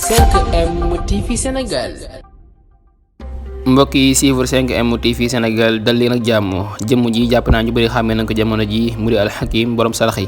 5M TV Sénégal. mbokk yi suivre 5M TV Sénégal dal leen ak jàmm jëmm ji jàpp naa ñu bëri xàmmee nañ ko jamono ji mu di Al Hakim borom sarax yi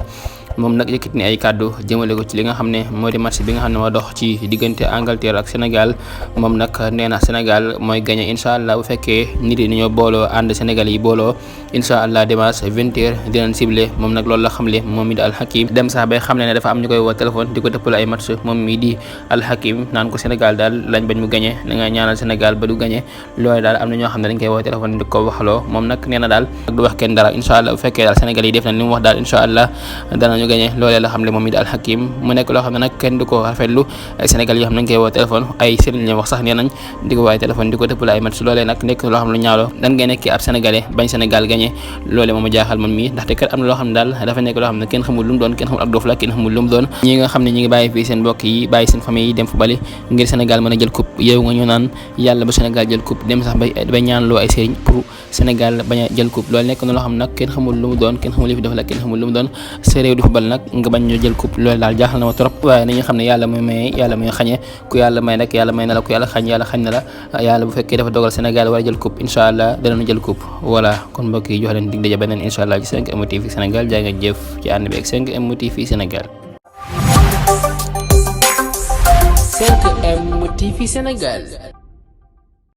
moom nag yëkkati ni ay kàddu jëmale ko ci li nga xam ne moo di match bi nga xam ne moo dox ci diggante Angleterre ak Sénégal moom nag nee na Sénégal mooy gagné incha allah bu fekkee nit yi dañoo booloo ànd Sénégal yi booloo incha allah dimanche 20h dinañ ciblé moom nag loolu la xamle moom mi di Al Hakim dem sax bay xam ne dafa am ñu koy woo téléphone di ko dëppale ay match moom mi di Al Hakim naan ko Sénégal daal lañ bañ mu gagné da nga ñaanal Sénégal ba du gagné loolu daal am na ñoo xam ne dañ koy woo téléphone di ko waxloo moom nag nee na daal du wax kenn dara incha allah bu fekkee daal Sénégal yi def na ni mu wax daal incha allah danañu gagné loolee la xam ne moom mi di Al Hakim mu nekk loo xam ne nag kenn du ko rafetlu ay Sénégal yoo xam ne dañ koy woo téléphone ay sëriñ la wax sax nee nañ di ko waaye téléphone di ko dëppale ay match loolee nag nekk loo xam ne lu ñaawlo dan ngay nekkee ab sénégalais bañ Sénégal gagné loolee moom a jaaxal man mii ndaxte kat am na loo xam ne daal dafa nekk loo xam ne kenn xamul lu mu doon kenn xamul ak doof la kenn xamul lu mu doon ñi nga xam ne ñi ngi bàyyi fii seen mbokk yi bàyyi seen famille yi dem fu bali ngir Sénégal mën a jël coupe yow nga ñu naan yàlla ba Sénégal jël coupe dem sax bay ñaanloo ay sëriñ pour Sénégal bañ a jël coupe loolu nekk na loo xam nag kenn xamul lu mu doon kenn xamul li fi def la kenn xamul lu mu doon sa réew di football nag nga bañ ñu jël coupe loolu daal jaaxal na ma trop waaye nañu xam ne yàlla mooy maye yàlla mooy xañe ku yàlla may nag yàlla may na la ku yàlla xañ na la yàlla bu fekkee dafa dogal Sénégal war a jël coupe incha allah danañu jël coupe voilà kon mbokk yi jox leen dig daje beneen incha allah ci 5M TV Sénégal jaa ngeen jëf ci ànd bi ak 5M TV Sénégal. 5M TV Sénégal.